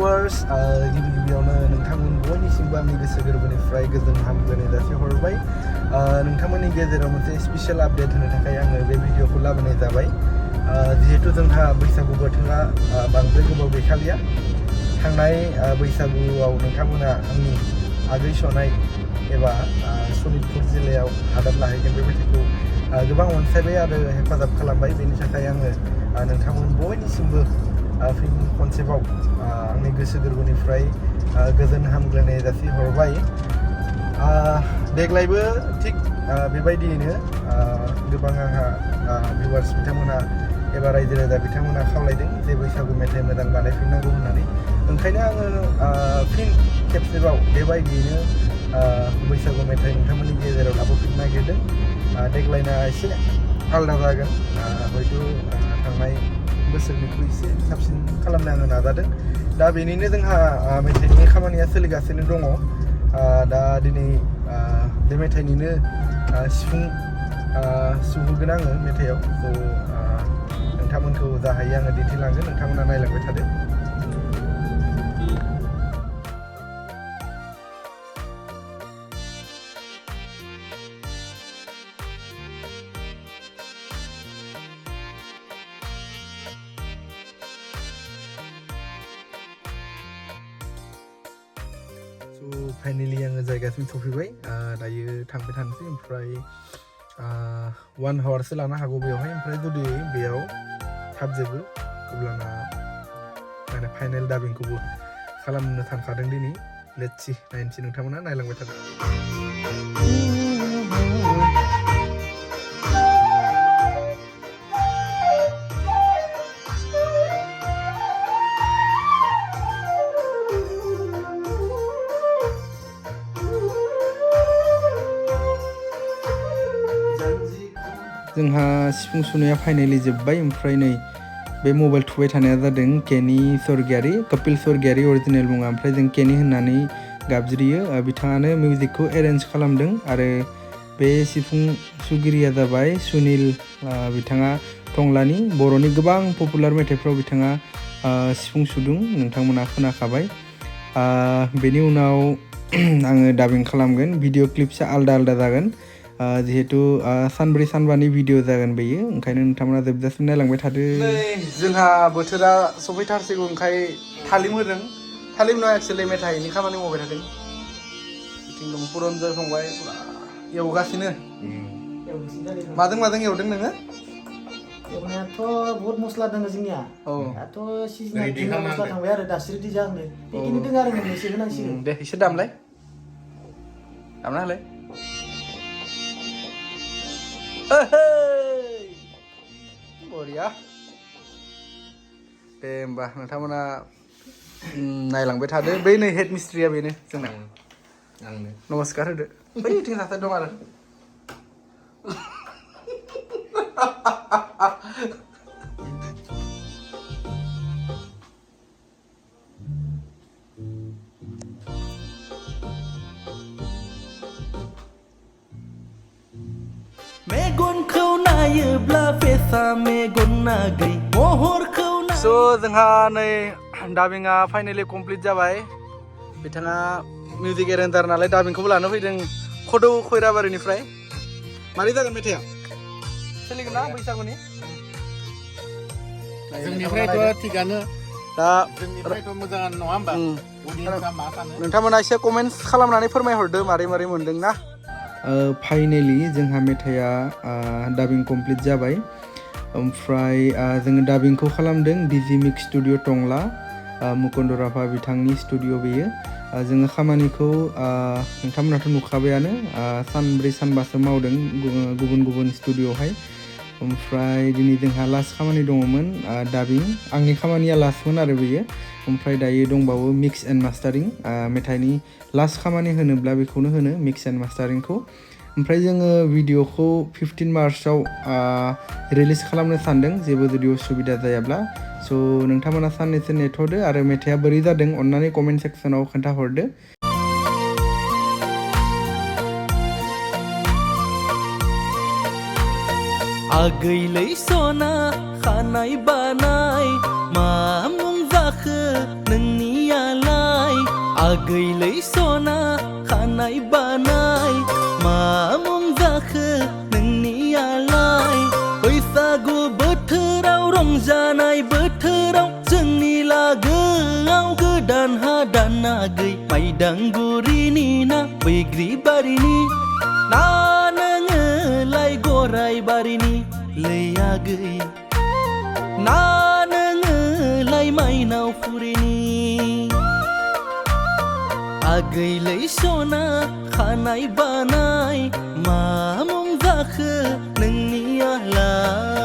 viewers, गिबियावनो नोंथांमोन बयनिसिमबो आंनि गोसो गोरबोनिफ्राय गोजोन हामग्लायनाय जासिहरबाय। नोंथांमोननि गेजेराव मोनसे स्पेशल आपडेट होनो थाखाय आङो बे भिडिअखौ लाबोनाय जाबाय। जिहेतु जोंहा बैसागु बोथोरा बांद्राय गोबाव गैखालिया। थांनाय बैसागुआव नोंथांमोना आंनि आगै सनाय एबा सनितपुर जिल्लायाव हादाब लाहैगोन बे मेथाइखौ गोबां अनसायबाय आरो हेफाजाब खालामबाय। बेनि थाखाय आङो नोंथांमोन बयनिसिमबो फिन खनसेबाव आंनि गोसो गोरबोनिफ्राय गोजोन हामग्लायनाय जासिहरबाय। देग्लायबो थिग बेबायदियैनो गोबां आंहा भिउवार्स बिथांमोना एबा रायजो राजा बिथांमोना खावलायदों जे बैसागु मेथाइ मोजां बानायफिननांगौ होननानै। ओंखायनो आङो फिन खेबसेबाव बेबायदियैनो बैसागु मेथाइ नोंथांमोननि गेजेराव लाबोफिननो नागिरदों। देग्लायना एसे आलादा जागोन, हयथ' थांनाय बोसोरनिख्रुइ एसे साबसिन खालामनो आङो नाजादों। दा बेनिनो जोंहा मेथाइनि खामानिया सोलिगासिनो दङ। दा दिनै बे मेथाइनिनो सिफुं सुहोगोन आङो मेथाइआव। नोंथांमोनखौ जा हायो आङो दिन्थिलांगोन, नोंथांमोना नायलांबाय थादो। फाइनालि आङो जायगासिम सफैबाय। दायो थांबाय थानोसै, ओमफ्राय 1 आवारसो लानो हागौ बेवहाय। ओमफ्राय जुदि बेयाव थाबजोबो अब्लाना माने फाइनेल दाबिंखौबो खालामनो सानखादों दिनै। लेट्स सी, नायनोसै, नोंथांमोना नायलांबाय थादों। जोंहा सिफुं सुनाया फाइनालि जोब्बाय। ओमफ्राय नै बे मबाइल थुबाय थानाया जादों केनि स्वर्गियारि, कपिल स्वर्गियारि अरिजिनेल मुङा। ओमफ्राय जों केनि होननानै गाबज्रियो। बिथाङानो मिउजिकखौ एरेन्ज खालामदों आरो बे सिफुं सुगिरिया जाबाय सुनिल। बिथाङा टंलानि बर'नि गोबां पपुलार मेथाइफ्राव बिथाङा सिफुं सुदों, नोंथांमोना खोनाखाबाय। बेनि उनाव आङो दाबिं खालामगोन। भिडिअ क्लिप्सआ आलदा आलदा जागोन, जिहेतु सानब्रै सानबानि भिडिअ जागोन बेयो। ओंखायनो नोंथांमोना जोबजासिम नायलांबाय थादो। नै जोंहा बोथोरा सफैथारसिगौ, ओंखाय थालिम होदों। थालिम नङा, एक्सुवेलि मेथाइनि खामानि मावबाय थादों। बिथिं दं पुरन्जय फंबाय, एवगासिनो। माजों माजों एवदों नोङो? एवनायाथ' बहुत मस्ला दङ जोंनिया। दाथ' सिजोना मस्ला थांबाय आरो दासो रेडि जागोन। बेखिनि दङ आरो मोननैसो होनांसिगोन। दे एसे दामलाय, दामना होलाय। बरिया। दे होमबा नोंथांमोना नायलांबाय थादो। बै नै हेड मिस्ट्रिया बेनो जोंना। नमस्कार होदो। बैथिं सासे दं आरो। मेगनखौ नायोब्ला फेसा मेगन नागै महरखौ जोंहा नै दाबिंआ फाइनालि कमप्लिट जाबाय। बिथाङा मिउजिक एरेन्जार नालाय दाबिंखौबो लानो फैदों खदौ खैराबारिनिफ्राय। मारै जागोन मेथाइआ? सोलिगोन ना बैसागुनि? जोंनिफ्रायथ' थिगानो, दा जोंनिफ्रायथ' मोजाङानो नङा होमबा? नोंथांमोना एसे कमेन्ट्स खालामनानै फोरमायहरदो मारै मारै मोनदों ना। फाइनालि जोंहा मेथाइआ दाबिं कमप्लिट जाबाय। ओमफ्राय जोङो दाबिंखौ खालामदों डिजि मिक्स स्टुडिअ टंला, मुकुन्द राभा बिथांनि स्टुडिअ बेयो। जोङो खामानिखौ नोंथांमोनाथ' नुखाबायानो, सानब्रै सानबासो मावदों गुबुन गुबुन स्टुडिअआवहाय। ओमफ्राय दिनै जोंहा लास्ट खामानि दङमोन दाबिं। आंनि खामानिया लास्टमोन आरो बेयो। ओमफ्राय दायो दंबावो मिक्स एन्ड मास्टारिं। मेथाइनि लास्ट खामानि होनोब्ला बेखौनो होनो, मिक्स एन्ड मास्टारिंखौ। ओमफ्राय जोङो भिडिअखौ 15 मार्चआव रिलिज खालामनो सानदों, जेबो जुदि उसुबिदा जायाब्ला। स' नोंथांमोना साननैसो नेथ'दो आरो मेथाइआ बोरै जादों अन्नानै कमेन्ट सेक्सनाव खोन्थाहरदो। आगैलै सना खानाय बानाय मा मुं जाखो नोंनिया आगैलै सना खानाय बानाय मा मुं जाखो नोंनियालाय बैसागु बोथोराव रंजानाय बोथोराव जोंनि लागोआव गोदान हादान आगै माइदांगुरिनि ना बैग्रिबारिनि ना नोङोलाय गरायबारिनि लै आगै ना नोङोलाय माइनावपुरिनि आगैलै सना खानाय बानाय मा मुं जाखो नोंनियालाय